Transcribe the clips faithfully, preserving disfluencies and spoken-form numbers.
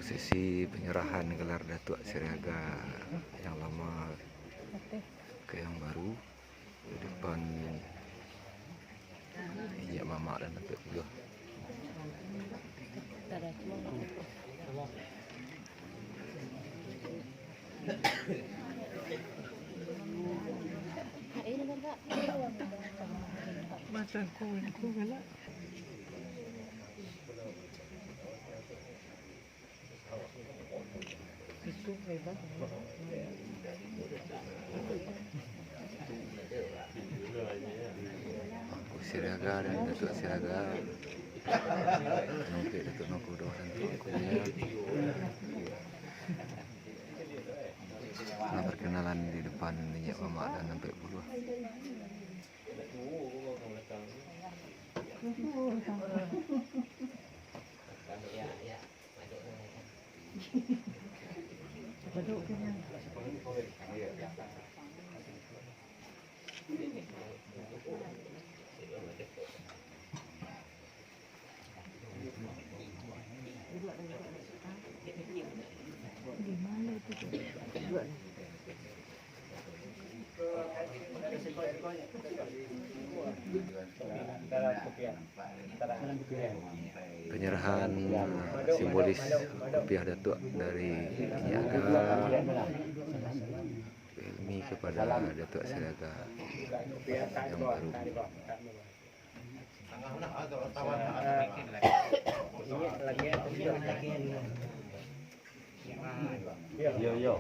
Prosesi penyerahan gelar Datuak Siriaga yang lama ke yang baru di depan inyiak mamak dan Datuak Puluah. Macam kau, kau galak. Angku Siriaga dan Datuak Siriaga. Nungkik Datuak Nongkodo dan Tuanku. Nah, perkenalan di depan inyiak mamak dan Datuak Puluah. Penyerahan, eh, simbolis kopiah Datuak dari Inyiak Aga Helmi kepada Datuak Siriaga yang baru. Yo, yo.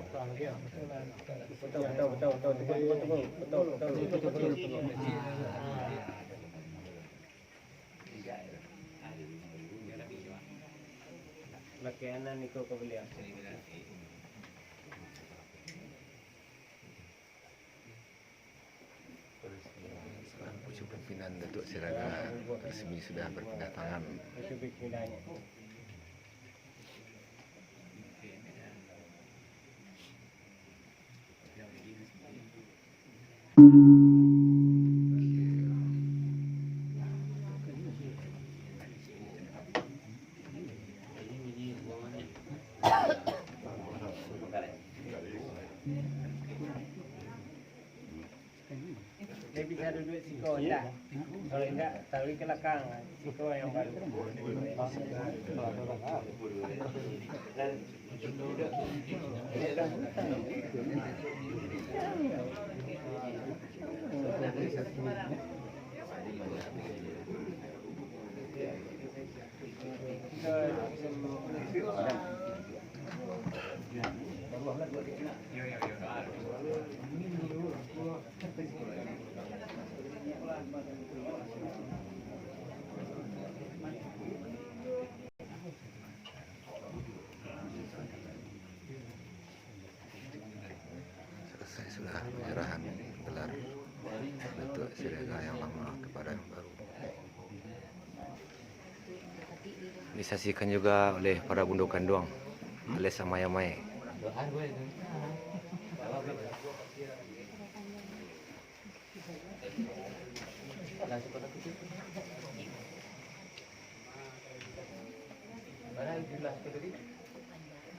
Betul, betul, betul, betul. Tunggu, tunggu, tunggu. Betul, betul, betul. Pakai anan iko ka baliak. Pucuk pimpinan Datuak Siriaga resmi sudah berpindah tangan. Dia bisa duduk siko, indak? Kalau indak, taruih ke belakang, siko yang baru. Selesai sudah penyerahan gelar Datuak Siriaga yang lama kepada yang baru. Disaksikan juga oleh para bundo kanduang, alias amai-amai.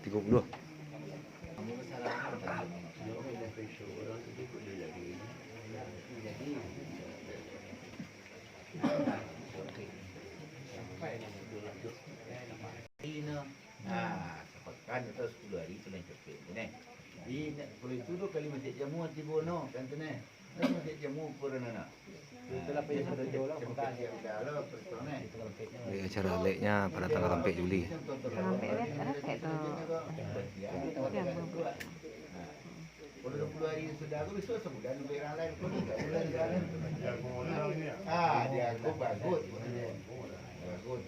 Tigo puluah. Nah, sapakan atau sapuluah hari tu lah capek tu, neh. Di, kalau itu tu kali masuk jamu tibo no, kan tu, neh. Kan masuk jamu pura nana. Itulah payah betul lah, bukan. Di acara aleknya pada tanggal ampek Juli. Ampek, ampek tu. Kalau dua puluh hari sudah tu, besok sebulan lebih orang lain. Ah, dia aku bagus. Bagus.